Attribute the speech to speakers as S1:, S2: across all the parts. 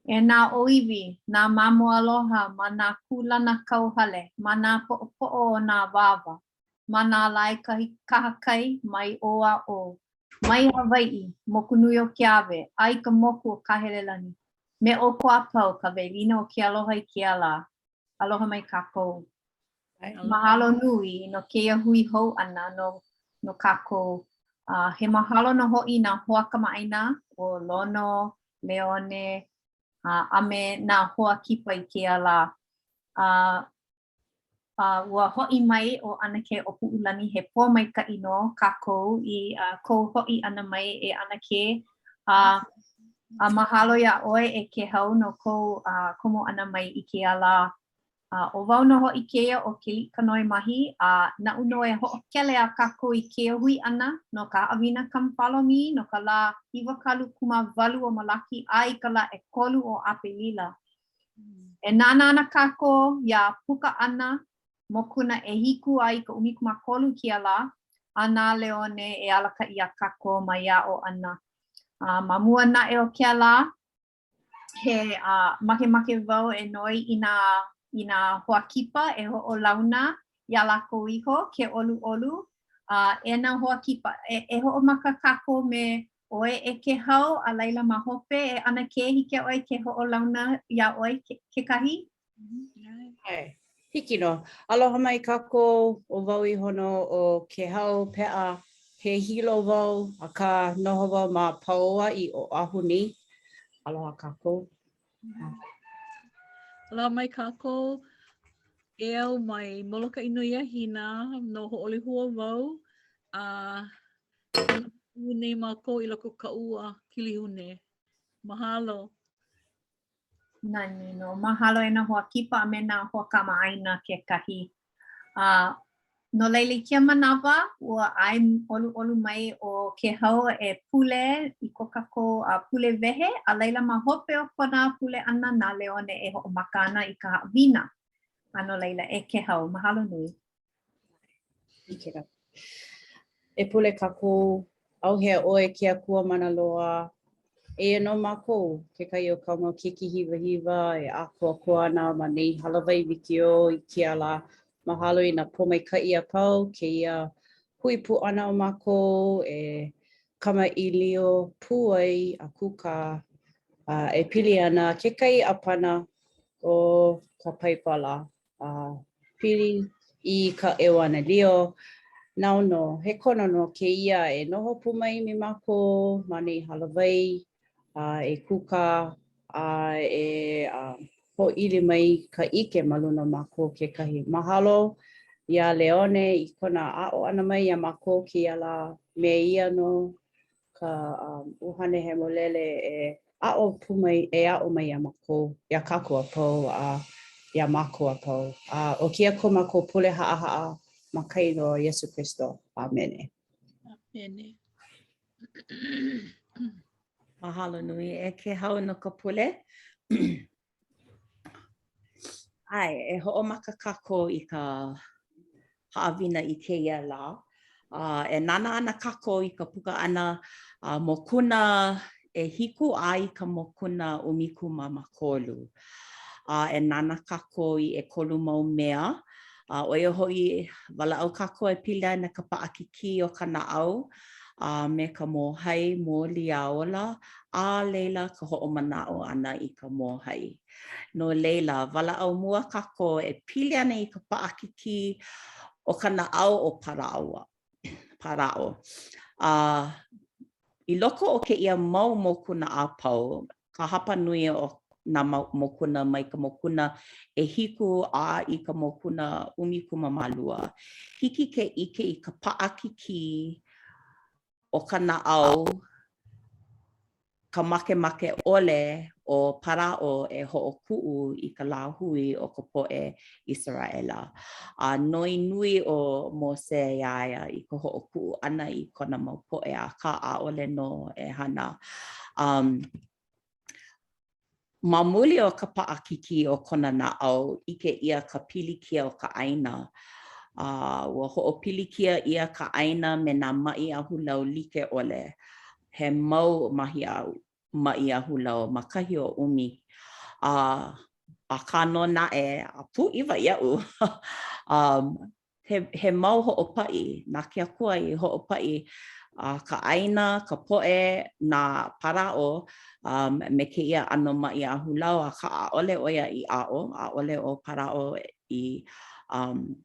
S1: E nā ʻōiwi, nā mamo aloha ma nā kūlanakauhale, ma nā poʻopoʻo o nā awāwa, ma nā lae kahakai mai ʻō a ʻō, mai Hawaiʻi, moku nui o Keawe, a i ka moku o Kahelelani, me ʻoukou a pau ka welina o ke aloha i kēia lā. Aloha mai kākou. Mahalo nui no kēia hui hou ʻana no no kākou. Uh, he mahalo nō hoʻi nā hoa kamaʻāina ʻo Lono, Leone, uh, a me nā hoa kipa i kēia lā. Uh, uh, ua hoʻi mai ʻo ʻAnakē ʻŌpuʻulani, he pōmaikaʻi nō kākou i uh, kou hoʻi ʻana mai e ʻAnakē. Uh, a mahalo iā ʻoe e Kēhau no kou uh, komo ʻana mai i kēia lā. A ʻo wau nō hoʻi kēia ʻo Keliʻikanoe Mahi, a naʻu nō e hoʻokele a kākou i kēia hui ʻana no ka haʻawina Come Follow Me no ka lā 28 o Malaki a i ka lā ʻekolu o ʻApelila. E nānā ana kākou iā Puka ʻAna mokuna ʻehiku a i ka 13 i kēia lā, a na Leone e alakaʻi iā kākou ma ia aʻo ʻana. A ma mua naʻe o kēlā, he uh, makemake wau e noi i nā, i nā hoa kipa e hoʻolauna iā lākou iho, ke ʻoluʻolu. Uh, e nā hoa kipa, e, e hoʻomaka kākou me ʻoe e Kēhau, a laila ma hope e ʻAnakē, hiki iā ʻoe ke hoʻolauna iā ʻoe ke, kekahi?
S2: ʻAe, hiki nō. Aloha mai kākou, ʻo wau iho nō ʻo Kēhau Peʻa. He Hilo wau, akā noho wau ma Paoa i Oʻahu nei. Aloha kākou.
S3: Aloha mai kākou. E au mai Molokaʻi nui a Hina, no Hoʻolehua wau, a nei mākou i loko ka ua kilihune. Mahalo.
S1: Nani nō. Mahalo e nā hoa kipa a me nā hoa kamaʻāina kekahi. A no laila i kēia manawa, ua ʻae ʻoluʻolu mai ʻo Kēhau e pule i ko kākou a pule wehe, a laila ma hope o kona pule ʻana na Leone e hoʻomaka ana i ka haʻawina. A no laila, e Kēhau, mahalo nui.
S2: E pule kākou, ʻauhea ʻoe ke Akua mana loa, eia nō mākou, kekahi o kāu mau keiki hiwahiwa e ʻākoakoa ana ma nei hālāwai wikiō i kēia lā. Mahalo i nā pōmaikaʻi a pau, kēia hui pū ʻana o mākou e kamaʻilio pū ai a kūkā a e pili ana kekahi ʻāpana o ka Paipala a pili i ka ʻEuanelio, nāu nō, he kono nō kēia e noho pū mai me mākou ma nei hālāwai, a e kūkā, a e hōʻili mai ka ʻike ma luna o mākou kekahi. Mahalo iā Leone i kona aʻo ʻana mai iā mākou kēia lā me ia nō ka ʻUhane Hemolele e aʻo pū mai, e aʻo mai iā mākou, iā kākou a pau, a iā mākou a pau. A ʻo kēia ko mākou pule haʻahaʻa ma ka inoa o Iesū Kristo. ʻĀmene.
S3: ʻĀmene.
S4: Mahalo nui e Kēhau no ka pule. ʻAe, e hoʻomaka kākou i ka haʻawina i kēia lā. A e nānā ana kākou i ka puka ʻana a mokuna ʻehiku a i ka mokuna ʻumikūmāmākolu. A e nānā kākou i ʻekolu mau mea, a ʻo ia hoʻi, walaʻau kākou e pili ana ka paʻakikī o ka naʻau a me ka mōhai mōliaola, a laila ka hoʻomanaʻo ʻana i ka mōhai. No laila, walaʻau mua kākou e pili ana i ka paʻakikī o ka naʻau o Paraʻo. Paraʻo. A i loko o kēia mau mokuna a pau, ka hapa nui o nā mokuna mai ka mokuna ʻehiku a i ka mokuna ʻumikūmāmālua, hiki ke ʻike i ka paʻakikī o ka naʻau, ka makemake ʻole o Paraʻo e hoʻokuʻu i ka lāhui o ka poʻe ʻIseraʻela. A noi nui ʻo Mose iā ia i ka hoʻokuʻu ʻana i kona mau poʻe, akā ʻaʻole nō e hana. Um, Ma muli o ka paʻakikī o kona naʻau, ʻike ʻia ka pilikia o ka ʻāina. A ua hoʻopilikia ʻia ka ʻāina me nā maʻi ahulau like ʻole. He mau mahi au, maʻi ahulau ma kahi o ʻUmi. A akā nō naʻe, a pūʻiwa iaʻu, um, he, he mau hoʻopaʻi, na ke Akua i hoʻopaʻi uh, ka ʻāina, ka poʻe, na Paraʻo um, me kēia ʻano maʻi ahulau, akā ʻaʻole ʻo ia i aʻo, ʻaʻole ʻo Paraʻo i um,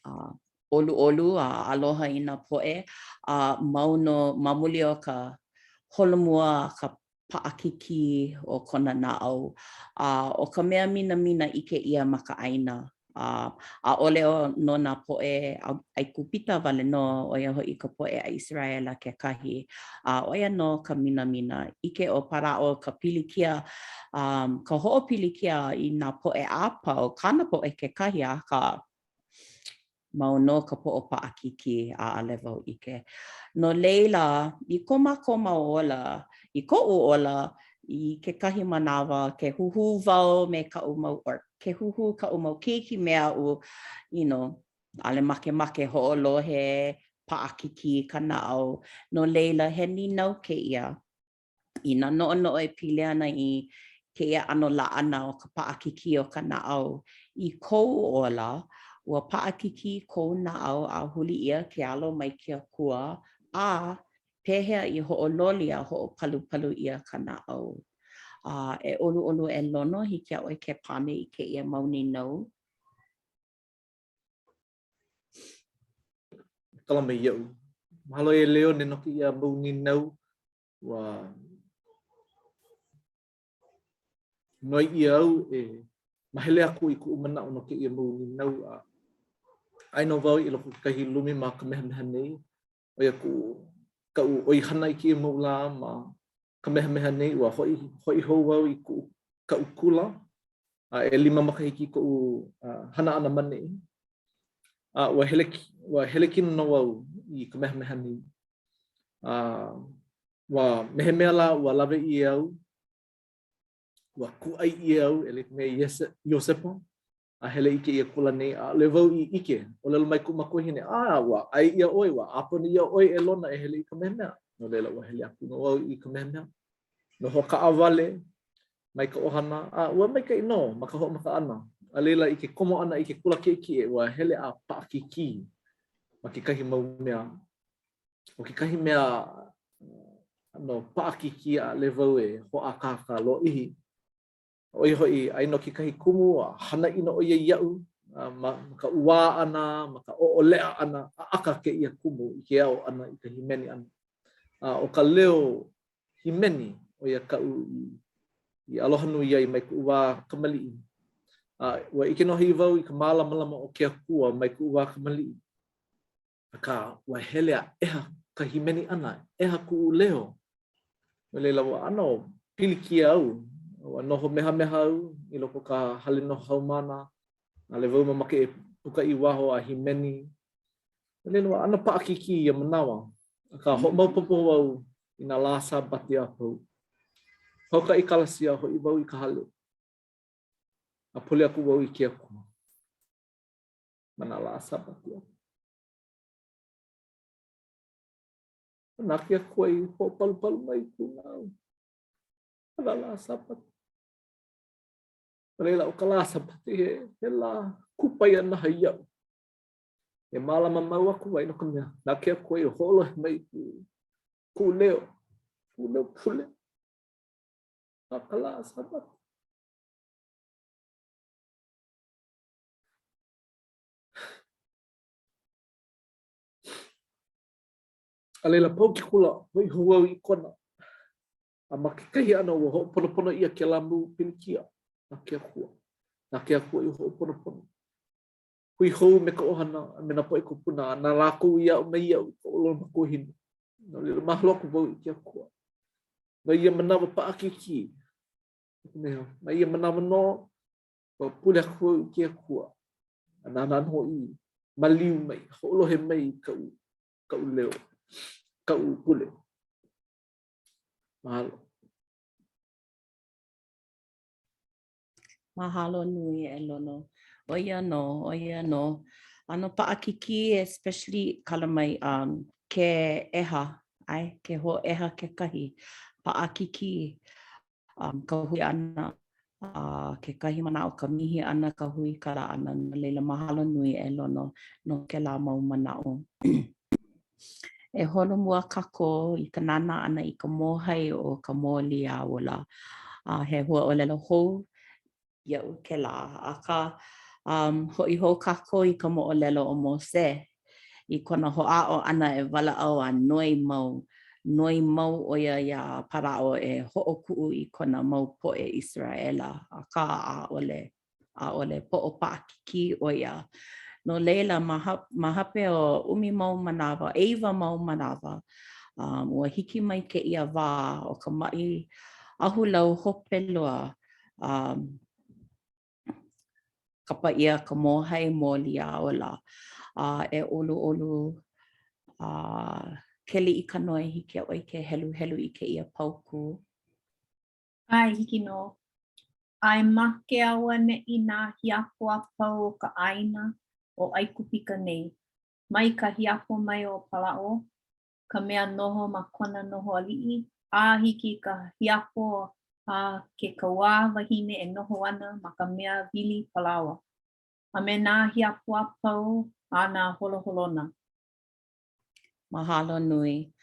S4: uh, ʻoluʻolu a aloha i nā poʻe, a mau nō ma muli o ka holomua a ka paʻakikī o kona naʻau. A ʻo ka mea minamina ʻike ʻia ma ka ʻāina, a ʻaʻole no nā poʻe ʻAigupita wale nō, ʻo ia hoʻi ka poʻe ʻAiseraʻela kekahi. A ʻo ia nō ka minamina. ʻIke ʻo Paraʻo ka pilikia, um, ka hoʻopilikia i nā poʻe a pau, kāna poʻe kekahi, akā, mau nō ka poʻo paʻakikī, ʻaʻole wau ʻike. No laila, i ko mākou mau ola, i koʻu ola, i kekahi manawa, ke huhū wau me kaʻu mau, or ke huhū kaʻu mau keiki me aʻu, you know, ʻaʻole makemake hoʻolohe, paʻakikī ka naʻau. No laila, he nīnau kēia. I nā noʻonoʻo e pili ana i kēia ʻano laʻana o ka paʻakikī o ka naʻau. I kou ola, ua paʻakikī kou naʻau a huli ʻia ke alo mai ke Akua, a pehea i hoʻololi a hoʻopalupalu ʻia ka naʻau? A e ʻoluʻolu e Lono, hiki iā ʻoe ke pane i kēia mau nīnau.
S5: Kala mai iaʻu. Mahalo e Leone no kēia mau nīnau. Ua noi ʻia au e mahele aku i kuʻu manaʻo no kēia mau nīnau a aia nō wau i loko o kekahi lumi ma Kamehameha nei. ʻO ia kuʻu kaʻu ʻoihana i kēia mau lā ma Kamehameha nei. Ua hoʻi, hoʻi hou au i kuʻu kaʻu kula a ʻelima makahiki koʻu uh, hana ʻana ma neʻi. A ua hele, ua hele kino nō au i Kamehameha nei. A ua me he mea lā ua lawe ʻia au, ua kūʻai ʻia au e like me Iosepa, a hele i kēia kula nei, ʻaʻole wau i ʻike, ʻōlelo mai kuʻu makuahine, a ua ʻae ʻia ʻoe, ua ʻāpono ʻia ʻoe e Lona e hele i Kamehameha. No laila, ua hele aku nō au i Kamehameha. Noho kaʻawale mai ka ʻohana, a ua maikaʻi nō ma ka hoʻomaka ʻana. A laila, i ke komo ʻana i ke kula kiʻekiʻe, ua hele a paʻakikī ma kekahi mau mea. ʻO kekahi mea ʻano paʻakikī ʻaʻole wau e hoʻākāka lōʻihi, ʻo ia hoʻi, aia nō kekahi kumu a hana ʻino ʻo ia iaʻu ma ka ʻuā ʻana, ma ka ʻoʻoleʻa ʻana, ʻaʻaka kēia kumu i ke aʻo ʻana i ka hīmeni ʻana. A ʻo ka leo hīmeni, ʻo ia kaʻu i, i aloha nui ai mai kuʻu wā kamaliʻi. A ua ʻike nō hoʻi wau i ka mālamalama o ke Akua mai kuʻu wā kamaliʻi. Akā, ua hele a ʻeha ka hīmeni ʻana, ʻeha kuʻu leo. No laila, ua ʻano pilikia au. Ua noho mehameha au i loko o ka hale noho haumāna. ʻAʻole wau mamake e puka i waho a hīmeni. No laila, ua ʻano paʻakikī ia manawa. Akā, hoʻomaopopo au i nā lā Sābati a pau. Pau ka ʻekalesia, hoʻi wau i ka hale. A pule aku wau i ke Akua. Ma nā lā Sābati a pau. Na ke Akua i hoʻopalupalu mai i kuʻu naʻau. Ma nā lā Sābati. No laila, ʻo ka lā Sābati he, he lā kupaianaha iaʻu. E mālama mau aku ai no ka mea, na ke Akua i hoʻolohe mai i kuʻu leo, kuʻu leo pule ma ka lā Sābati. A laila, pau ke kula, hoʻi hou au i Kona. A ma kekahi ʻano, ua hoʻoponopono ʻia kēlā mau pilikia na ke Akua. Na ke Akua i hoʻoponopono. Hui hou me ka ʻohana a me nā poʻe kūpuna, a na lākou i aʻo mai iaʻu i ka ʻōlelo makuahine. No laila, mahalo aku wau i ke Akua. No ia manawa paʻakikī, ma ia manawa nō, ua pule aku au i ke Akua, a nāna nō i maliu mai, hoʻolohe mai i kaʻu, kaʻu leo, kaʻu pule. Mahalo.
S4: Mahalo nui e Lono. ʻO ia nō, ʻo ia nō. ʻAno paʻakikī, especially kala mai um, ke ʻeha. ʻae, ke hōʻeha kekahi, paʻakikī um, ka hui ʻana, a kekahi manaʻo ka mihi ʻana, ka huikala ʻana, no laila mahalo nui e Lono no kēlā mau manaʻo. E holomua kākou i ka nānā ʻana i ka mōhai o ka Mōliaola. A he huaʻōlelo hou iaʻu kēlā, akā um, hoʻi hou kākou i ka moʻolelo o Mose i kona hoʻāʻo ʻana e walaʻau a noi mau, noi mau ʻo ia iā Paraʻo e hoʻokuʻu i kona mau poʻe ʻIseraʻela, akā ʻaʻole, ʻaʻole poʻo paʻakikī ʻo ia. No laila, ma, ma hape o ʻumi mau manawa, ʻeiwa mau manawa, um, ua hiki mai kēia wā o ka maʻi ahulau hope loa um, kapa ʻia ka mōhai Mōliaola. A e ʻoluʻolu a Keliʻikanoe hiki iā ʻoe ke heluhelu i kēia paukū.
S1: ʻAe, hiki nō. A e make auaneʻi nā hiapo a pau o ka ʻāina ʻo ʻAikupika nei, mai ka hiapo mai o Paraʻo, ka mea noho ma kona noho aliʻi, a hiki i ka hiapo a ke kauā wahine e noho ana ma ka mea wili palaoa, a me nā hiapo a pau a nā holoholona.
S4: Mahalo nui.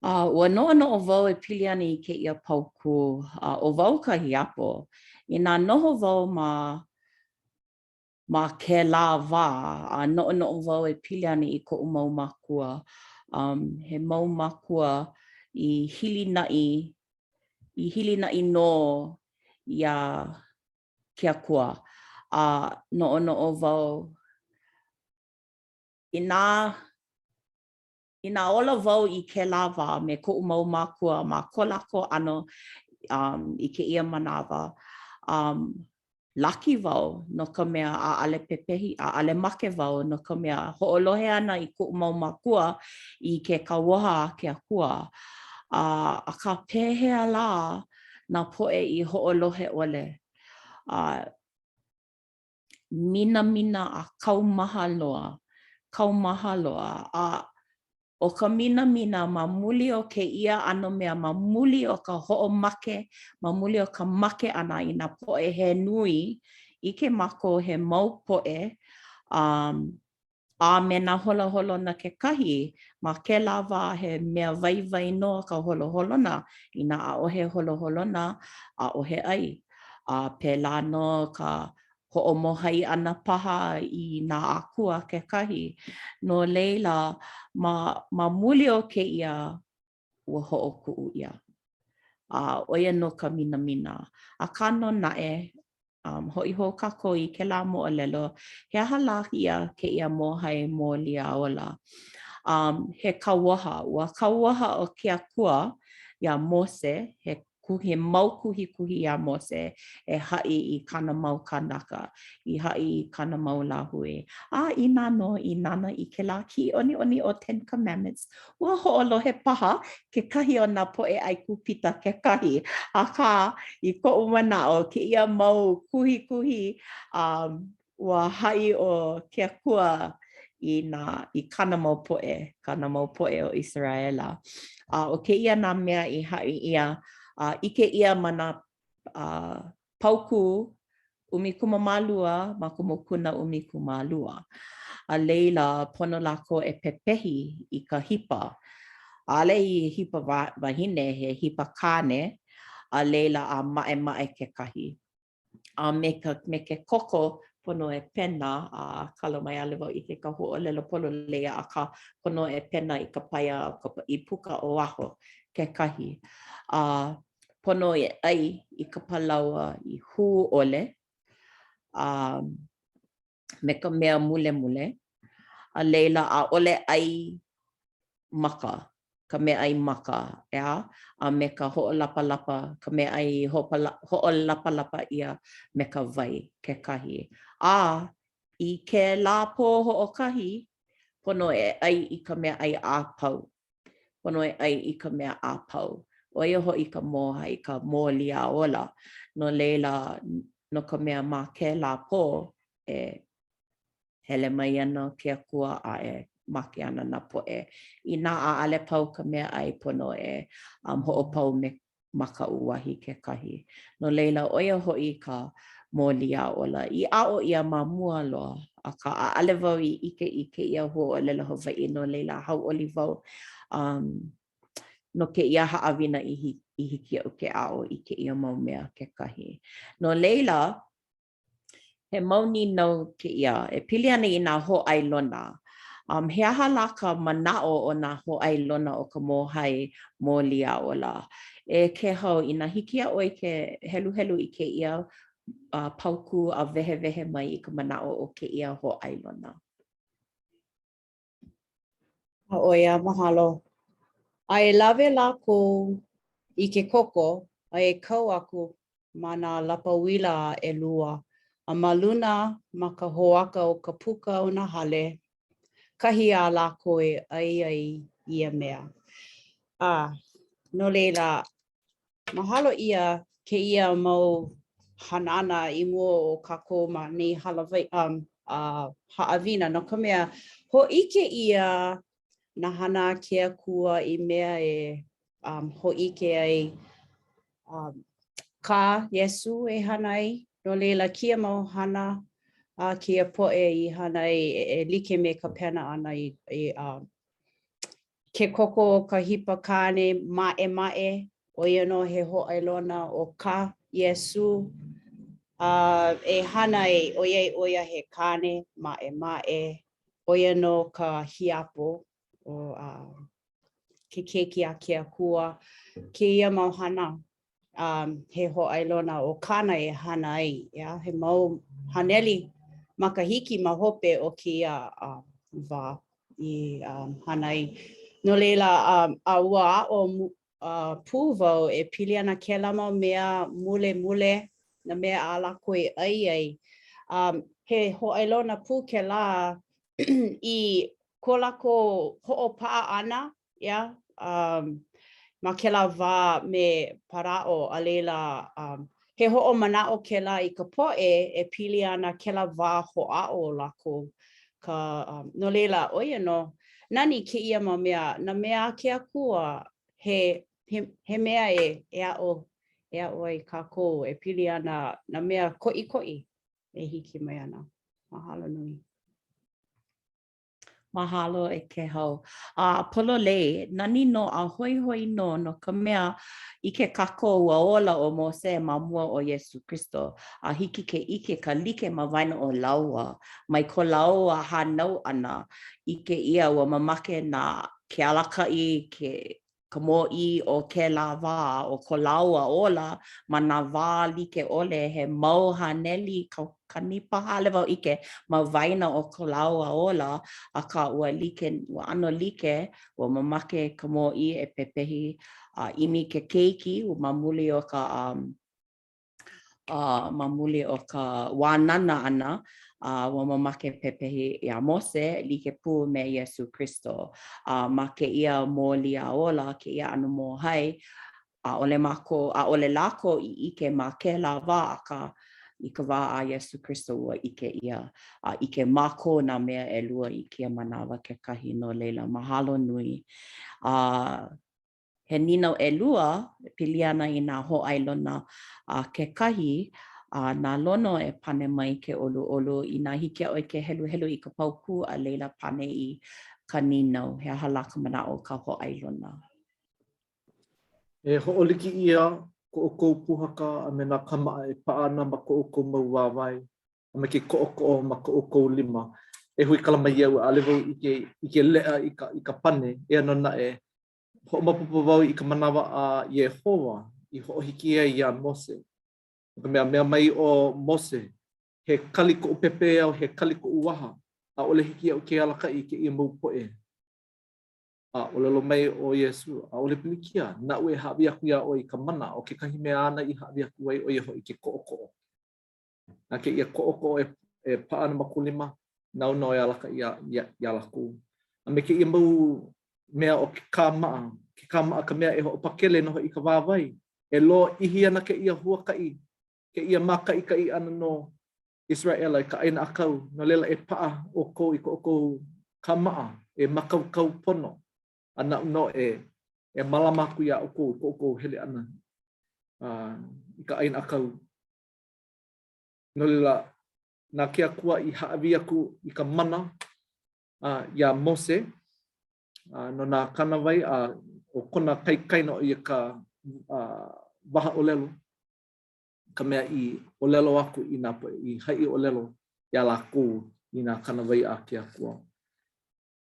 S4: A ua noʻonoʻo wau e pili ana i kēia paukū, a ʻo wau ka hiapo. Inā noho wau ma ma kēlā wā, a noʻonoʻo wau e pili ana i koʻu mau mākua, um, he mau mākua i hilinaʻi, i hilinaʻi nō iā ke Akua. A noʻonoʻo wau, inā Inā ola wau i kēlā wā me koʻu mau mākua ma ko lākou ʻano um, i kēia manawa, um, laki wau no ka mea ʻaʻale pepehi, ʻaʻale make wau no ka mea hoʻolohe ana i koʻu mau mākua i ke kauoha a ke Akua. Uh, akā pehea lā nā poʻe i hoʻolohe ʻole? Uh, minamina a kaumaha loa, kaumaha loa. A ʻo ka minamina ma muli o kēia ʻano mea, ma muli o ka hoʻomake, ma muli o ka make ʻana i nā poʻe he nui, ʻike mākou he mau poʻe, um, a me nā holoholona kekahi, ma kēlā wā he mea waiwai nō ka holoholona, inā ʻaʻohe holoholona, ʻaʻohe ʻai. A pēlā nō ka hoʻomōhai ʻana paha i nā akua kekahi. No laila, ma, ma muli o kēia, ua hoʻokuʻu ʻia. A ʻo ia nō ka minamina. Akā nō naʻe, um, hoʻi hou kākou i kēlā moʻolelo, he aha lā ia kēia mōhai Mōliaola? Um, he kauoha, ua kauoha ʻo ke Akua iā Mose, he kuhi, he mau kuhikuhi iā Mose e haʻi i kāna mau kānaka, i haʻi i kāna mau lāhui. A inā nō i nānā i kēlā kiʻiʻoniʻoni ʻo Ten Commandments, ua hoʻolohe paha kekahi o nā poʻe ʻAikupita kekahi, akā, i koʻu manaʻo, kēia mau kuhikuhi, um, ua haʻi ʻo ke Akua i nā, i kāna mau poʻe, kāna mau poʻe o ʻIseraʻela. A ʻo kēia nā mea i haʻi ʻia, a ʻike ʻia ma nā uh, paukū 12 ma ka mokuna 12. A laila, pono lākou e pepehi i ka hipa. ʻAʻole i hipa wahine, he hipa kāne, a laila a maʻemaʻe kekahi. A me ka, me ke koko, pono e pena, a kala mai ʻaʻole wau ʻike i ka huaʻōlelo pololei, akā pono e pena i ka paia o ka ʻīpuka o waho kekahi. A pono e ʻai i ka palaoa i hū ʻole, a me ka mea mulemule, a laila ʻaʻole ʻai maka, ka meaʻai maka, ʻeā, a me ka hoʻolapalapa, ka meaʻai hoʻolapalapa ʻia me ka wai kekahi. A i kēlā pō hoʻokahi, pono e ʻai i ka meaʻai a pau. Pono e ʻai i ka mea a pau. ʻO ia hoʻi ka mōhai, ka mōliaola. No laila, no ka mea ma kēlā pō e hele mai ana ke Akua a e. make ana nā poʻe. Inā ʻaʻale pau ka meaʻai, pono e um, hoʻopau me ma ka uahi kekahi. No laila, ʻo ia hoʻi ka Mōliaola i aʻo ʻia ma mua loa, akā ʻaʻale wau i ʻike i kēia huaʻōlelo Hawaiʻi, no laila hauʻoli wau um, no kēia haʻawina i, i hiki iaʻu ke aʻo i kēia mau mea kekahi. No laila, He mau nīnau kēia e pili ana i nā hōʻailona. Um, he aha lā ka manaʻo o nā hōʻailona o ka mōhai Mōliaola? E Kēhau, inā hiki iā ʻoe ke heluhelu i kēia uh, paukū a wehewehe mai i ka manaʻo o kēia hōʻailona.
S2: ʻO ia, mahalo. A e lawe lākou i ke koko, a e kau aku ma nā lapa uila a ʻelua, a ma luna ma ka hoaka o ka puka o nā hale, kahi a lākou e ʻai ai ia mea. A, no laila, Mahalo ʻia kēia mau hanana i mua o kākou ma nei hālāwai um, uh, haʻawina, no ka mea, hōʻike ʻia nā hana a ke Akua i mea e um, hōʻike ai um, kā Iesū e hana ai. No laila, kēia mau hana a kēia poʻe i hana ai e, e like me ka pena ʻana i, i um, Ke koko o ka hipa kāne maʻemaʻe, ʻo ia nō he hōʻailona o kā Iesū a e hana ai, ʻoiai ʻo ia he kāne maʻemaʻe, ʻo ia nō ka hiapo o ke keiki a ke Akua. Kēia mau hana um, he hōʻailona o kāna e hana ai, yeah? he mau haneli makahiki ma hope o kēia uh, wā i um, hana ai. No laila, um, a ua aʻo uh, pū wau e pili ana kēlā mau mea mulemule, nā mea a lākou e ʻai ai. Um, he hōʻailona pū kēlā i ko lākou hoʻopaʻa ʻana Yeah, um, ma kēlā wā me Paraʻo, a laila, um, he hoʻomanaʻo kēlā i ka poʻe e pili ana kēlā wā hoʻāʻo o lākou. Ka, um, no laila, ʻo ia nō, nani kēia mau mea, nā mea a ke Akua, he, he, he mea e, e aʻo, e aʻo ai kākou e pili ana nā mea koʻikoʻi e hiki mai ana. Mahalo nui.
S4: Mahalo e Kēhau. A pololei, nani nō a hoihoi nō no ka mea, ʻike kākou ua ola ʻo Mose ma mua o Iesū Kristo, a hiki ke ʻike ka like ma waena o lāua. Mai ko lāua hānau ʻana, ʻike ʻia ua mamake nā ke alakaʻi, ke ka mōʻī o kēlā wā o ko lāua ola ma nā wā like ʻole he mau haneli kaukani paha, ʻaʻole wau ʻike ma waena o ko lāua ola, akā ua like, ua ʻano like, ua mamake ka mōʻī e pepehi a ʻimi ke keiki ma muli o ka um, a ma muli o ka wānana ʻana, a ua mamake pepehi iā Mose, like pū me Iesū Kristo. A ma kēia Mōliaola, kēia ʻano mōhai, ʻaʻole mākou, ʻaʻole lākou i ʻike ma kēlā wā, akā, i ka wā a Iesū Kristo ua ʻike ʻia, a ʻike mākou nā mea ʻelua i kēia manawa kekahi, no laila, mahalo nui. A He nīnau ʻelua e pili ana i nā hōʻailona a kekahi, a na Lono e pane mai ke ʻoluʻolu inā hiki iā ʻoe ke heluhelu i ka paukū a laila pane i ka nīnau, he aha lā ka manaʻo o ka hōʻailona?
S5: E hoʻoliki ʻia ko ʻoukou pūhaka a me nā kāmaʻa e paʻa ana ma ko ʻoukou mau wāwae, a me ke koʻokoʻo ma ko ʻoukou lima. E huikala mai iaʻu, ʻaʻole wau ʻike ʻike leʻa i ka i ka pane, eia nō naʻe, Hoʻomaopopo wau i ka manawa a Iēhova i hoʻohiki ai iā Mose. No ka mea, mea mai ʻo Mose, He kali koʻu pepeiao, he kali koʻu waha, ʻaʻole hiki iaʻu ke alakaʻi i kēia mau poʻe. A ʻōlelo mai ʻo Iesū, ʻAʻole pilikia, naʻu e hāʻawi aku iā ʻoe i ka mana o kekahi mea āna i hāʻawi aku ai, ʻo ia hoʻi ke koʻokoʻo. Na kēia koʻokoʻo e, e paʻa ana ma kou lima, nāu nō e alakaʻi iā, iā, iā lākou. A me kēia mau mea o ke kāmaʻa, ke kāmaʻa ka mea e hoʻopakele nō hoʻi i ka wāwae. E lōʻihi ana kēia huakaʻi, kēia mākaʻikaʻi ʻana no ʻIseraʻela i ka ʻāina ʻākau, no laila e paʻa ʻoukou i ko ʻoukou kāmaʻa. E mākaukau pono, a naʻu nō e e mālama aku iā ʻoukou i ko ʻoukou hele ʻana i ka ʻāina ʻākau. No laila, na ke Akua i hāʻawi aku i ka mana iā Mose no nā kānāwai a ʻo kona kaikaina ʻo ia ka waha ʻōlelo, ka mea i ʻōlelo aku i nā poʻe i haʻi ʻōlelo iā lākou i nā kānāwai a ke Akua.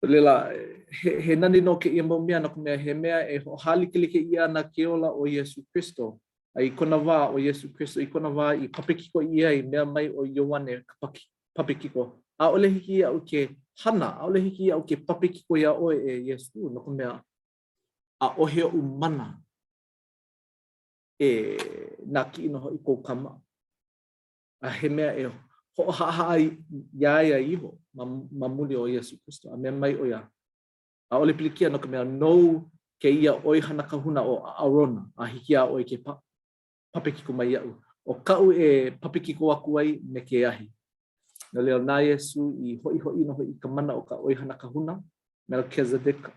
S5: No laila, he, he nani nō kēia mau mea no ka mea, he mea e hoʻohālikelike ʻia ana ke ola o Iesū Kristo. A i kona wā, ʻo Iesū Kristo, i kona wā i papekiko ʻia ai, mea mai ʻo Ioane ka papekiko, ʻaʻole hiki iaʻu ke hana, ʻaʻole hiki iaʻu ke papekiko iā ʻoe e Iesū, no ka mea, ʻaʻohe oʻu mana e nākiʻi nō hoʻi kou kāmaʻa. A he mea e hoʻohaʻahaʻa iā ia iho ma, ma muli o Iesū Kristo. A mea mai ʻo ia, ʻaʻole pilikia no ka mea nou kēia ʻoihana kahuna ʻo ʻAʻarona, a hiki iā ʻoe ke pa, papekiko mai iaʻu. ʻO kaʻu e papekiko aku ai me ke ahi. No laila, na Iesū i hoʻihoʻi nō hoʻi i ka mana o ka ʻoihana kahuna, Melkezedeka,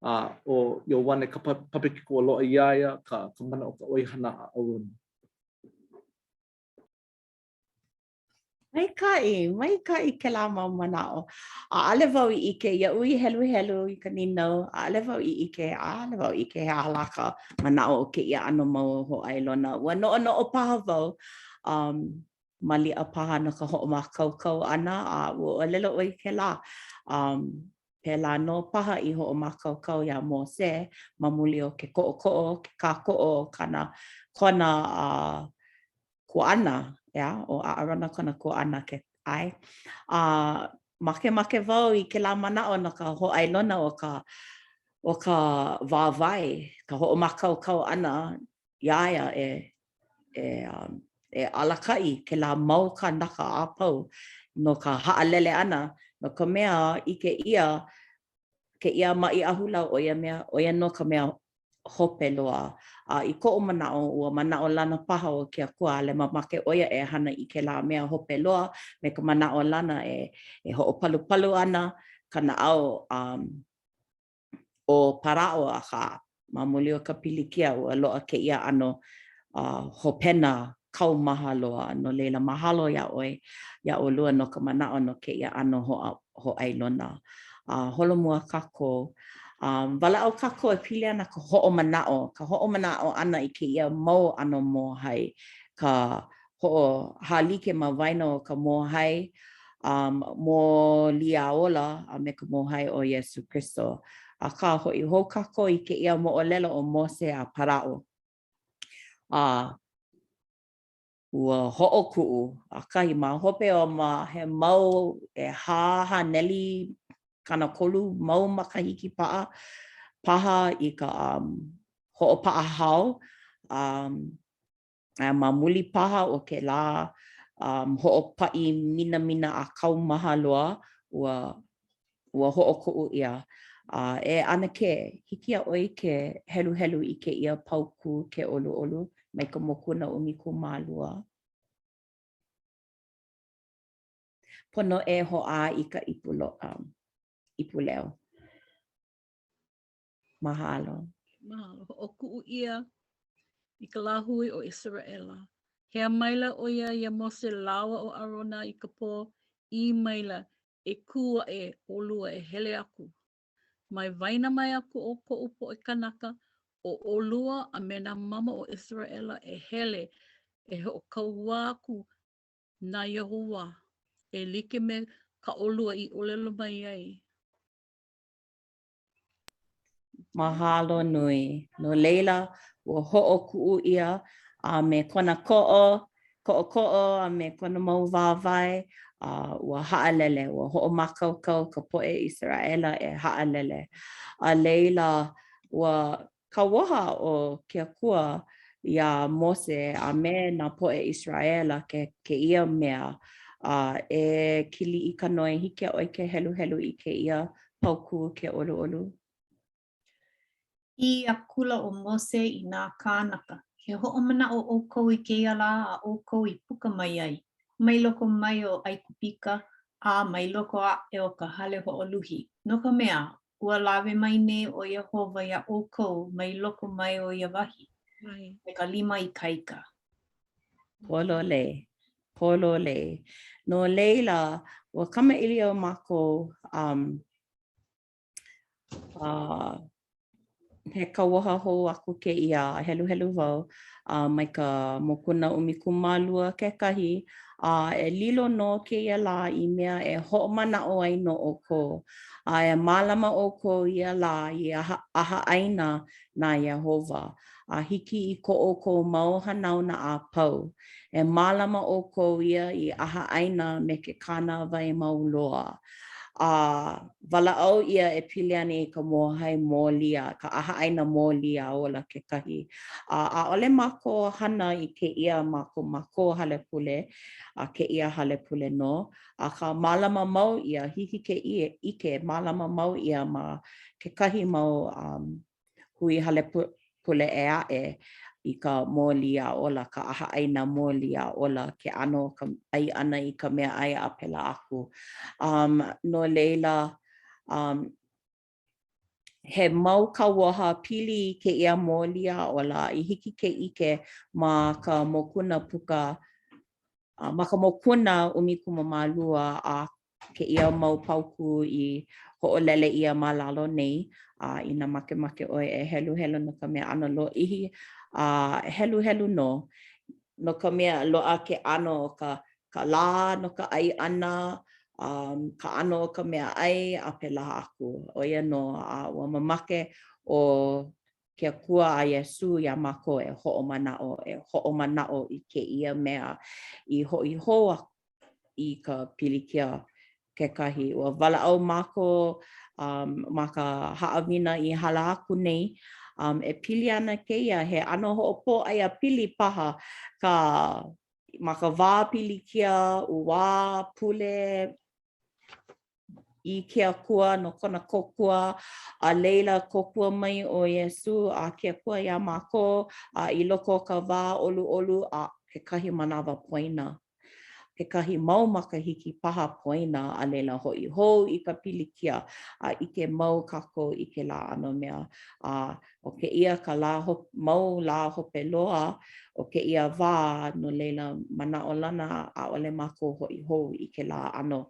S5: a ʻo Ioane ka papekiko loa iā ia ka, ka mana o ka ʻoihana a ʻAʻarona.
S4: Maikaʻi, maikaʻi kēlā mau manaʻo. ʻAʻole wau i ʻike iaʻu i heluhelu i ka nīnau, ʻaʻole wau i ʻike, ʻaʻole wau i ʻike he aha lā ka manaʻo o kēia ʻano mau hōʻailona. Ua noʻonoʻo paha wau, um, maliʻa paha no ka hoʻomākaukau ʻana, a ua ʻōlelo ʻoe i kēlā. Um, pēlā nō paha i hoʻomākaukau iā Mose ma muli o ke koʻokoʻo, ke kākoʻo o kana, kona uh, kuaʻana, ʻeā, ʻo ʻAʻarona kona kuaʻana ke ʻae. A makemake wau i kēlā manaʻo no ka hōʻailona o ka o ka wāwae, ka hoʻomākaukau ʻana iā ia e e um, e alakaʻi kēlā mau kānaka a pau no ka haʻalele ʻana, no ka mea, ʻike ʻia kēia maʻi ahulau ʻo ia mea, ʻo ia nō ka mea hope loa. A i koʻu manaʻo, ua manaʻolana paha ʻo ke Akua, ʻaʻole mamake ʻo ia e hana i kēlā mea hope loa me ka manaʻolana e e hoʻopalupalu ana ka naʻau um, o Paraʻo, akā, ma muli o ka pilikia, ua loaʻa kēia ʻano uh, hopena kaumaha loa. No laila, mahalo iā ʻoe, iā ʻolua no ka manaʻo no kēia ʻano hōʻailona. A holomua kākou. Um, walaʻau kākou e pili ana ka hoʻomanaʻo, ka hoʻomanaʻo ʻana i kēia mau ʻano mōhai, ka hoʻohālike ma waena o ka mōhai um, mōliaola a me ka mōhai o Iesū Kristo. Akā, hoʻi hou kākou i kēia moʻolelo o Mose a Paraʻo. A ua hoʻokuʻu, ʻakahi ma hope o ma he mau 430 mau makahiki paʻa paha i ka um, hoʻopaʻahao um, A ma muli paha o kēlā um, hoʻopaʻi minamina a kaumaha loa, ua, ua hoʻokuʻu ʻia. A e ʻAnakē, hiki iā ʻoe ke heluhelu i kēia paukū ke ʻoluʻolu mai ka mokuna 12. Pono e hoʻā i ka ipu, lo, um, ipu leo. Mahalo.
S3: Mahalo. Hoʻokuʻu ʻia i ka lāhui o ʻIseraʻela. Hea maila ʻo ia iā Mose lāua ʻo ʻAʻarona i ka pō, ʻī maila, E kū aʻe ʻolua e hele aku. Mai waena mai aku o koʻu poʻe kānaka, ʻo ʻolua a me nā mamo o ʻIseraʻela e hele e hoʻokauā aku na Iēhova, e like me kā ʻolua i ʻōlelo mai ai.
S4: Mahalo nui. No laila, ua hoʻokuʻu ʻia a me kona koʻo, koʻokoʻo a me kona mau wāwae, a ua haʻalele, ua hoʻomākaukau ka poʻe ʻIseraʻela e haʻalele. A laila, ua kauoha ʻo ke Akua iā Mose a me nā poʻe ʻIseraʻela ke kēia mea, a e Keliʻikanoe, hiki iā ʻoe ke heluhelu i kēia paukū ke ʻoluʻolu.
S1: ʻĪ akula ʻo Mose i nā kānaka, E hoʻomanaʻo ʻoukou i kēia lā a ʻoukou i puka mai ai, mai loko mai o ʻAigupita. a mai loko aʻe o ka hale hoʻoluhi, no ka mea, ua lawe mai nei ʻo Iēhova iā ʻoukou mai loko mai o ia wahi, me ka lima ikaika.
S4: Pololei, pololei. No laila, ua kamaʻilio mākou um, uh, he kauoha hou aku kēia, heluhelu wau uh, mai ka mokuna 12 kekahi, a e lilo nō kēia lā i mea e hoʻomanaʻo ai no ʻoukou, a e mālama ʻoukou ia lā i ʻahaʻaina na Iēhova, a hiki i ko ʻoukou mau hanauna a pau. E mālama ʻoukou ia i ʻahaʻaina me ke kānāwai mau loa. A walaʻau ʻia e pili ana i ka mōhai mōlia, ka ʻahaʻaina mōlī a ola kekahi. A ʻaʻole mākou hana i kēia ma ko mākou hale pule, a kēia hale pule nō, akā mālama mau ʻia, hiki ke ʻike, mālama mau ʻia ma kekahi mau um, hui hale pule ʻē aʻe i ka mōlī a ola, ka ʻahaʻaina mōlī a ola, ke ʻano o ka ʻai ʻana i ka meaʻai a pēlā aku. Um, no laila, um, he mau kauoha pili i kēia mōlī a ola i hiki ke ʻike ma ka mokuna puka, uh, ma ka mokuna 12 a kēia mau paukū i hoʻolele ʻia ma lalo nei, a inā makemake ʻoe e heluhelu no ka mea ʻano lōʻihi, a heluhelu nō, no ka mea loaʻa ke ʻano o ka ka lā no ka ʻai ʻana, um, ka ʻano o ka meaʻai, a pēlā aku. ʻO ia nō, a ua mamake ʻo ke Akua a Iesū iā mākou e hoʻomanaʻo, e hoʻomanaʻo i kēia mea i hoʻi hou aku i ka pilikia kekahi. Ua walaʻau mākou um, ma ka haʻawina i hala aku nei, um, e pili ana kēia, he ʻano hoʻopōʻaiapili paha ka ma ka wā pilikia, uwā, pule, i ke Akua no kona kōkua, a laila kōkua mai ʻo Iesū a ke Akua iā mākou, a i loko o ka wā ʻoluʻolu a kekahi manawa poina, kekahi mau makahiki paha poina, a laila hoʻi hou i ka pilikia, a ʻike mau kākou i kēlā ʻano mea. A ʻo kēia ka lā mau lā hope loa o kēia wā, no laila manaʻolana ʻaʻole mākou hoʻi hou i kēlā ʻano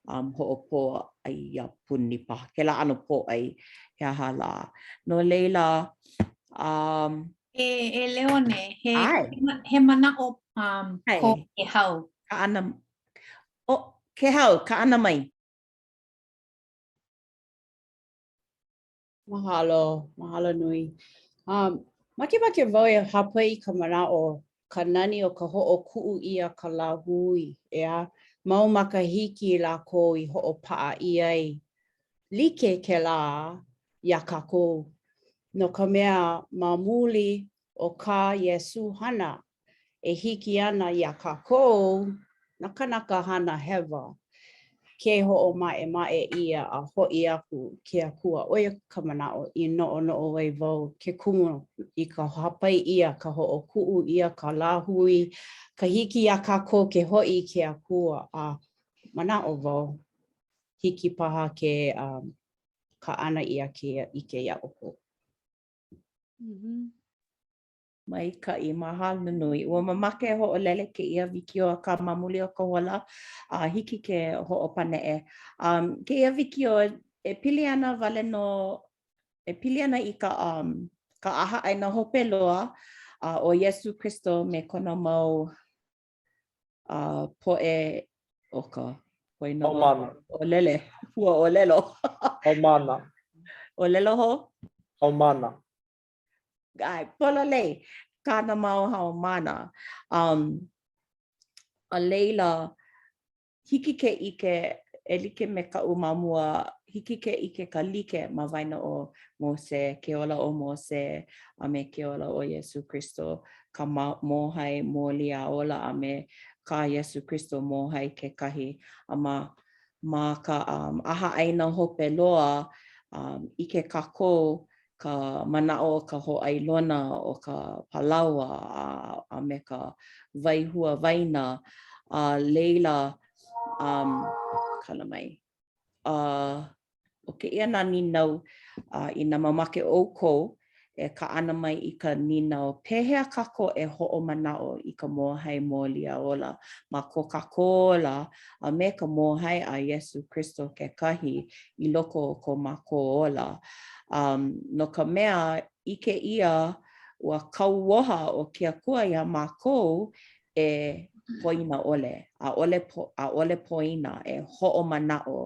S4: um, hoʻopōʻaiapuni paha, kēlā ʻano pōʻai, he aha lā. No laila, um,
S1: E, e Leone, he, he manaʻo um, ko Kehau.
S4: Kaʻana, oh, Kehau, kaʻana mai.
S2: Mahalo, mahalo nui. Um, makemake wau e hāpai i ka manaʻo, ka nani o ka hoʻokuʻu ʻia ka lāhui, ʻeā? Mau makahiki lākou i hoʻopaʻa ʻia ai. Like kēlā iā kākou, no ka mea, ma muli o kā Iesū hana, e hiki ana iā kākou, nā kānaka hana hewa, ke hoʻomaʻemaʻe ʻia a hoʻi aku ke Akua. ʻO ia ka manaʻo i noʻonoʻo ai wau, ke kumu i ka hāpai ʻia, ka hoʻokuʻu ʻia ka lāhui, ka hiki iā kākou ke hoʻi i ke Akua, a manaʻo wau, hiki paha ke um, kaʻana ʻia kēia ʻike iā ʻoukou.
S4: Mm -hmm. Maikaʻi, mahalo nui. Ua mamake e hoʻolele kēia wikiō akā ma muli o ka hola, a hiki ke hoʻopaneʻe. Um, kēia wikiō e pili ana wale nō, e pili ana i ka, um, ka ʻahaʻaina hope loa a ʻo Iesū Kristo me kona mau uh, poʻe o ka poina
S5: Haumāna.
S4: ʻōlele, hua ʻōlelo.
S5: Haumāna.
S4: ʻŌlelo hou?
S5: Haumāna.
S4: ʻAe, pololei, kāna mau haumāna. Um, a laila, hiki ke ʻike, e like me kaʻu ma mua, hiki ke ʻike ka like ma waena o Mose, ke ola o Mose, a me ke ola o Iesū Kristo, ka mōhai mōlī a ola a me kā Iesū Kristo mōhai kekahi. A ma, ma ka um, ʻahaʻaina hope loa, um, ʻike kākou ka manaʻo o ka hōʻailona o ka palaoa a, a me ka wai hua waina, a laila, um, kala mai. Uh, ʻO kēia nā nīnau, a inā mamake ʻoukou e kaʻana mai i ka nīnau, pehea kākou e hoʻomanaʻo i ka mōhai Mōliaola ma ko kākou ola a me ka mōhai a Iesū Kristo kekahi i loko o ko mākou ola? Um, no ka mea, ʻike ʻia ua kauoha ʻo ke Akua iā mākou e poina ʻole, ʻaʻole, ʻaʻole poina e hoʻomanaʻo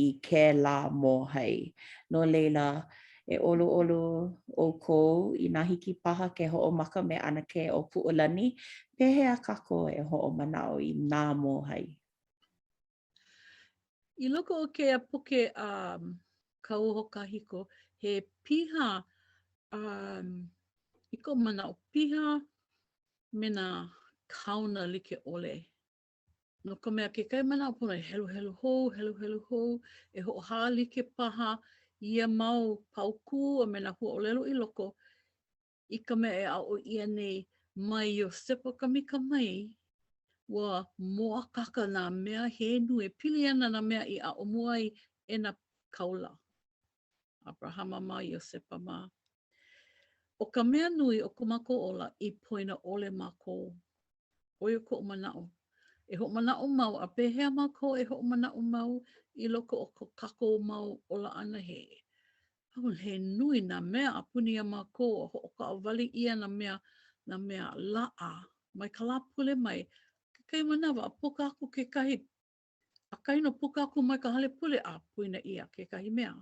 S4: i kēlā mōhai. No laila, e ʻoluʻolu ʻoukou, inā hiki paha ke hoʻomaka me ʻAnakē ʻo Puʻulani, pehea kākou e hoʻomanaʻo i nā mōhai?
S3: I loko o kēia puke a um, Kauoho Kahiko, he piha um, i koʻu manaʻo, piha me nā kaona like ʻole. No ka mea, kekahi manawa pono e heluhelu hou, heluhelu hou, e hoʻohālike paha ia mau paukū a me nā huaʻōlelo i loko i ka mea e aʻo ʻia nei mai Iosepa Kamika mai, ua mōakāka nā mea he nui e pili ana nā mea i aʻo mua ai e nā kāula. Abrahama mā, Iosepa mā. ʻO ka mea nui o ko mākou ola i poina ʻole mākou. ʻO ia koʻu manaʻo. E hoʻomanaʻo mau, a pehea mākou e hoʻomanaʻo mau i loko o ko kākou mau ola ʻana he he nui nā mea a puni iā mākou a hoʻokaʻawale ʻia nā mea, nā mea laʻa mai ka Lāpule mai. Kekahi manawa, a puka aku kekahi ʻAkahi nō puka aku mai ka hale pule a poina ʻia kekahi mea.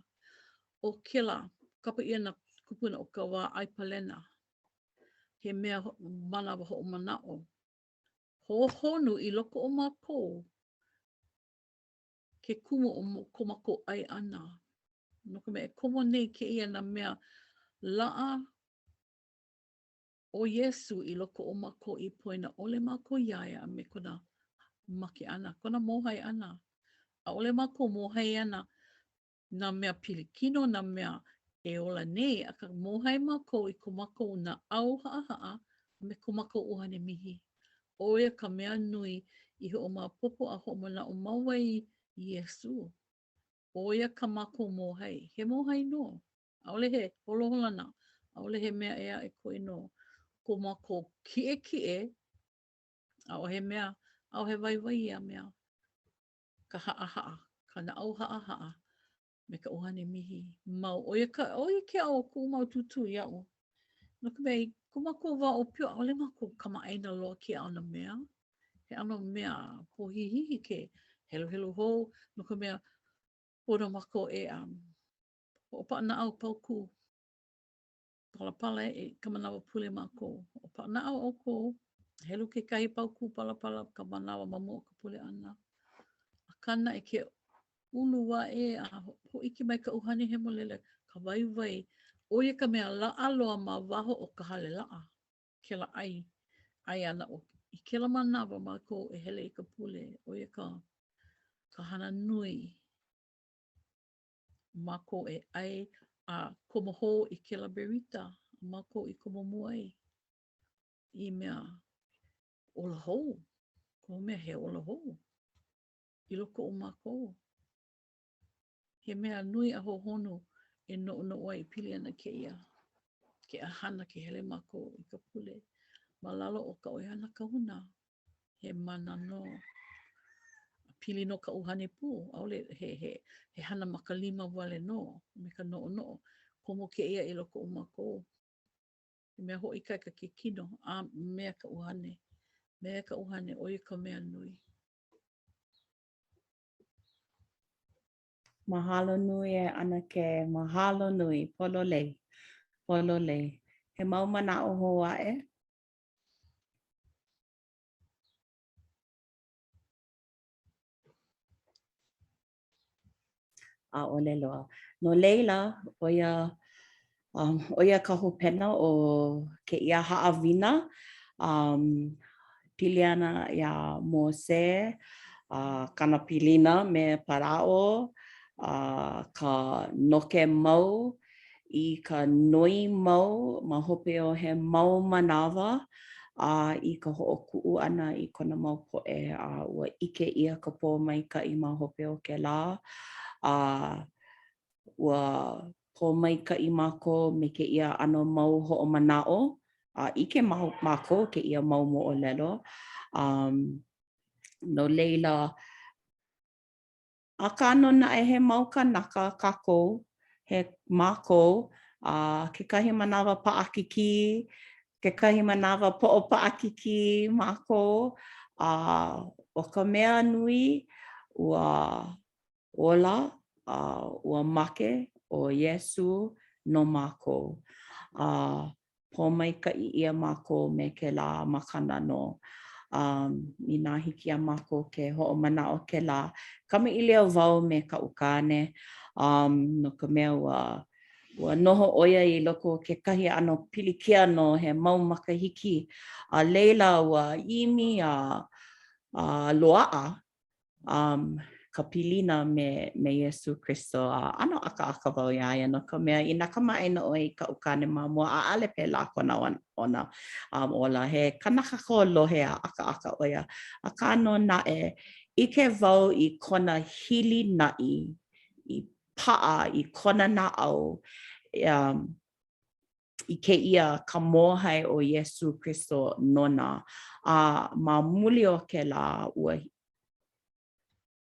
S3: ʻO kēlā, kapa ʻia nā kūpuna o ka wā ʻai palena. He mea manawa hoʻomanaʻo. Hohonu i loko o mākou ke kumu o ko mākou ʻai ʻana. No ka mea, e komo nei kēia nā mea laʻa ʻo Iesū i loko o mākou i poina ʻole mākou iā ia a me kona make ʻana, kona mōhai ʻana. ʻAʻole mākou mōhai ana nā mea pilikino, nā mea e ola nei, akā mōhai mākou i ko mākou naʻau haʻahaʻa a me ko mākou ʻuhane mihi. ʻO ia ka mea nui i hoʻomaopopo a hoʻomanaʻo mau ai Iesū. ʻO ia kā mākou mōhai. He mōhai nō. ʻAʻole he holoholona, ʻaʻole he mea ʻē aʻe koe nō ko mākou kiʻekiʻe, ʻaʻohe mea, ʻaʻohe waiwai ia mea. Ka haʻahaʻa, ka naʻau haʻahaʻa me ka ʻuhane mihi mau. ʻO ia ka, ʻo ia ke aʻo o kuʻu mau tūtū iaʻu. No ka mea, i ko mākou wā ʻōpio, ʻaʻole mākou kamaʻāina loa kēia ʻano mea. He ʻano mea pohihihi ke heluhelu hou, no ka mea, pono mākou e um, Hoʻopaʻanaʻau paukū palapala i ka manawa pule mākou. Hoʻopaʻanaʻau ʻoukou, helu kekahi paukū palapala ka manawa ma mua o ka pule ʻana. Akā naʻe ke ulu aʻe a hōʻike mai ka ʻUhane Hemolele, ka waiwai, ʻo ia ka mea laʻa loa ma waho o ka hale laʻa, kēlā ʻai, ʻai ʻana o i kēlā manawa mākou e hele i ka pule, ʻo ia ka, ka hana nui. Mākou e ʻai a komo hou i kēlā berita a mākou i komo mua ai i mea ola hou, kohu mea he ola hou i loko o mākou. He mea nui a hohonu e noʻonoʻo ai pili ana kēia ke hana ke hele mākou i ka pule ma lalo o ka ʻoihana kahuna. He mana nō. Pili nō ka ʻuhane pū, ʻaʻole he, he, he hana ma ka lima wale nō, me ka noʻonoʻo. Komo kēia i loko o mākou. He mea hoʻoikaika ke kino, a me ka ʻuhane. Me ka ʻuhane, ʻo ia ka mea nui.
S4: Mahalo nui e ʻAnakē, mahalo nui, pololei, pololei. He mau manaʻo hou aʻe? ʻAʻole loa. No laila, ʻo ia, um, ʻo ia ka hopena o kēia haʻawina um, pili ana iā Mose, a uh, kāna pilina me Paraʻo, a uh, ka noke mau i ka noi mau ma hope o he mau manawa. A i ka hoʻokuʻu ʻana i kona mau poʻe, a ua ʻike ʻia ka pōmaikaʻi ma hope o kēlā, a ua pōmaikaʻi mākou me kēia ʻano mau hoʻomanaʻo, a ʻike mākou kēia mau moʻolelo. Um, no laila, Akā nō naʻe he mau kānaka kākou, he mākou, a kekahi manawa paʻakikī, kekahi manawa poʻo paʻakikī mākou, a ʻo ka mea nui, ua ola a ua make ʻo Iesū no mākou. A pōmaikaʻi ʻia mākou me kēlā makana nō. Um, inā hiki iā mākou ke hoʻomanaʻo kēlā, kamaʻilio wau me kaʻu kāne, um, no ka mea ua ua noho ʻo ia i loko o kekahi ʻano pilikia no he mau makahiki, a laila ua ʻimi a, a loaʻa um, ka pilina me, me Iesū Kristo, a ʻano ʻakaʻaka wau iā ia, no ka mea, inā kamaʻāina ʻoe i kaʻu kāne ma mua, ʻaʻale pēlā kona ona um, ola. He kanaka kolohe a ʻakaʻaka ʻo ia. Akā nō naʻe, ʻike wau i kona hilinaʻi i paʻa i kona naʻau um, i kēia ka mōhai o Iesū Kristo nona, a ma muli o kēlā, ua,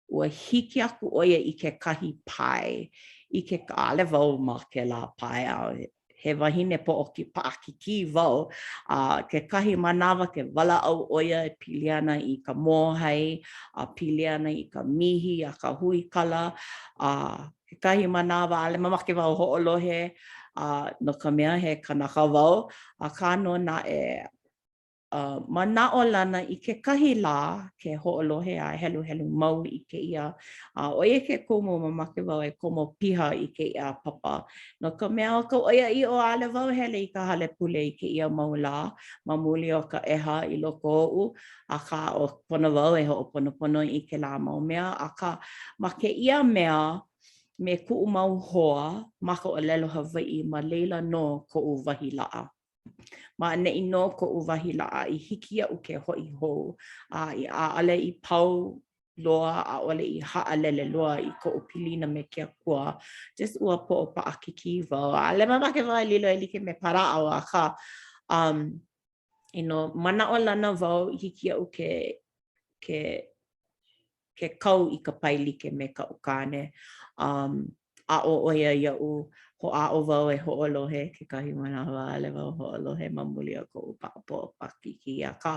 S4: ua hiki aku ʻo ia i kekahi pae, i ke, ʻaʻole wau ma kēlā pae, a he wahine poʻo paʻakikī wau, a kekahi manawa ke walaʻau ʻo ia e pili ana i ka mōhai, a pili ana i ka mihi a ka huikala, a Kekahi manawa, ʻaʻole mamake wau hoʻolohe, a no ka mea, he kanaka wau, akā nō naʻe, uh, manaʻolana i kekahi lā ke hoʻolohe a heluhelu mau i kēia, a ʻo ia ke kumu mamake wau e komo piha i kēia papa. No ka mea, ʻo ka ʻoiaʻiʻo, ʻaʻole wau hele i ka hale pule i kēia mau lā ma muli o ka ʻeha i loko oʻu, akā, ʻo pono wau e hoʻoponopono i kēlā mau mea, akā, ma kēia mea, me kuʻu mau hoa ma ka ʻōlelo Hawaiʻi, ma laila nō koʻu wahi laʻa. Ma ʻaneʻi nō koʻu wahi laʻa i hiki iaʻu ke hoʻi hou, a i ʻaʻole i pau loa, ʻaʻole i haʻalele loa i koʻu pilina me ke Akua. Just ua poʻo paʻakikī wau. ʻAʻole mamake wau e lilo e like me Paraʻo, akā, um, you know, manaʻolana wau i hiki iaʻu ke, ke, ke kau i ka pae like me kaʻu kāne. Um, aʻo ʻo ia iaʻu, hoʻāʻo wau e hoʻolohe kekahi manawa, ʻaʻole wau hoʻolohe ma muli o koʻu poʻo paʻakikī, akā,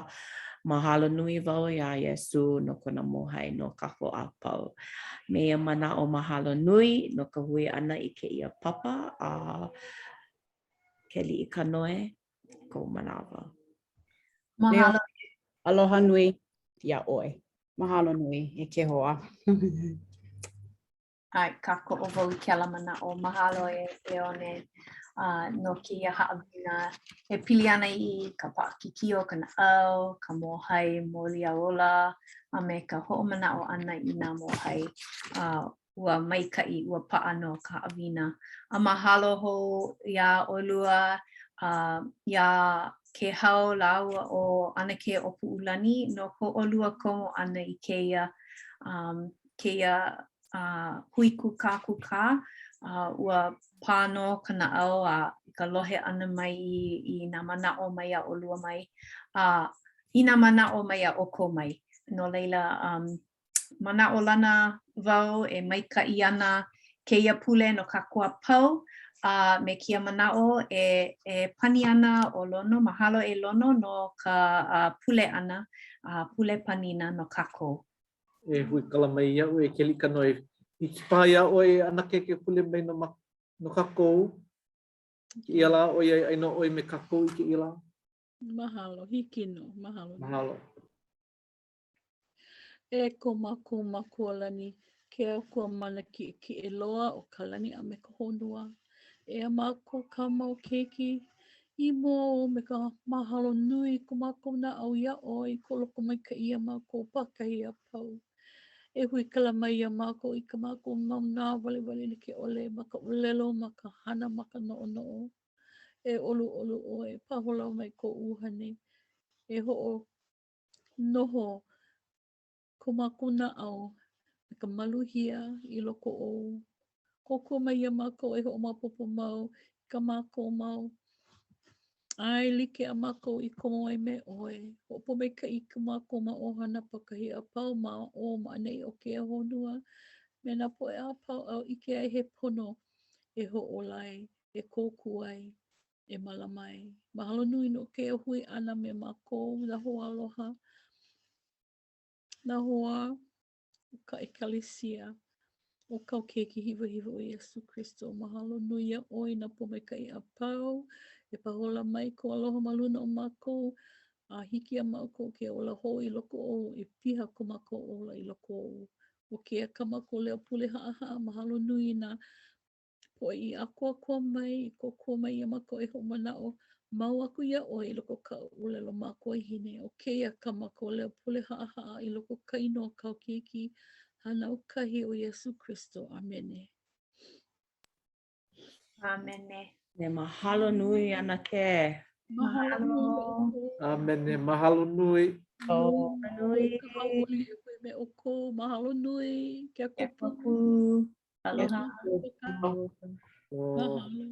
S4: mahalo nui wau iā Iesū no kona mōhai no kākou a pau. Me ia manaʻo mahalo nui no ka hui ʻana i kēia papa a Keliʻikanoe, kou manawa.
S1: Mahalo.
S2: Aloha nui iā ʻoe. Mahalo nui e ke hoa.
S1: ʻAe, kākoʻo wau i kēlā manaʻo. Mahalo e, e One uh, no kēia haʻawina e pili ana i ka paʻakikī o ka naʻau, ka mōhai mōliaola, a me ka hoʻomanaʻo ʻana i nā mōhai. Uh, ua maikaʻi, ua paʻa nō ka haʻawina. A mahalo hou iā ʻolua, uh, iā Kēhau lāua ʻo ʻAnakē ʻŌpuʻulani no ko ʻolua komo ʻana i kēia, um, kēia uh, hui kūkākūkā. Uh, ua pā nō ka naʻau a ka lohe ʻana mai i, i nā manaʻo maiā ʻolua mai, a uh, i nā manaʻo maiā ʻoukou mai. No laila, um, manaʻolana wau e maikaʻi ana kēia pule no kākou a pau, a me kēia manaʻo e, e pani ana ʻo Lono, mahalo e Lono no ka uh, pule ʻana, uh, pule panina no kākou.
S5: E huikala mai iaʻu e Keliʻikanoe. Hiki paha iā ʻoe e ʻanakē ke pule mai no, ma, no kākou. Kēia lā ʻoiai ʻai nō ʻoe me kākou i kēia lā.
S3: Mahalo, hiki nō, mahalo.
S5: Mahalo.
S3: E ko mākou Makua lani, ke Akua mana kiʻekiʻe loa o ka lani a me ka honua, eia mākou kāu mau keiki, i mua ou me ka mahalo nui i ko mākou naʻau iā ʻoe i kou lokomaikaʻi iā mākou pākahi a pau. E huikala mai iā mākou i kā mākou mau nāwaliwali like ʻole ma ka ʻōlelo, ma ka hana, ma ka noʻonoʻo. E ʻoluʻolu ʻoe, pāhola mai kou ʻUhane. E hoʻonoho ko mākou naʻau me ka maluhia i loko ou. Kōkua mai iā mākou e hoʻomaopopo mau i kā mākou mau ʻaelike a mākou i komo ai me ʻoe. Hoʻopōmaikaʻi i ko mākou mau ʻohana pākahi a pau ma ʻō ma ʻaneʻi o kēia honua me nā poʻe a pau āu ʻike ai he pono e hoʻōla ai, e kōkua ai, e mālama ai. Mahalo nui no kēia hui ʻana me mākou, nā hoaaloha, nā hoa o ka ʻEkalesia o kāu Keiki hiwahiwa ʻo Iesū Kristo. Mahalo nui iā ʻoe i nā pōmaikaʻi a pau e pāhola mai kou aloha ma luna o mākou a hiki iā mākou ke ola hou i loko ou, i piha ko mākou ola i loko ou. ʻO kēia kā mākou leo pule haʻahaʻa, mahalo nui i nā poʻe i ʻākoakoa mai, i kōkua mai iā mākou e hoʻomanaʻo mau aku iā ʻoe i loko o ka ʻōlelo makuahine. ʻO kēia kā mākou leo pule haʻahaʻa i loko o ka inoa o kāu Keiki hānau kahi ʻo Iesū Kristo. ʻĀmene.
S1: ʻĀmene.
S4: E mahalo nui ʻAnakē.
S3: Mahalo.
S5: ʻĀmene. Mahalo nui.
S4: Oh. Nui.
S3: Ka hauʻoli e hui me ʻoukou. Mahalo nui. Ke Akua pū.
S1: Aloha.
S3: Mahalo.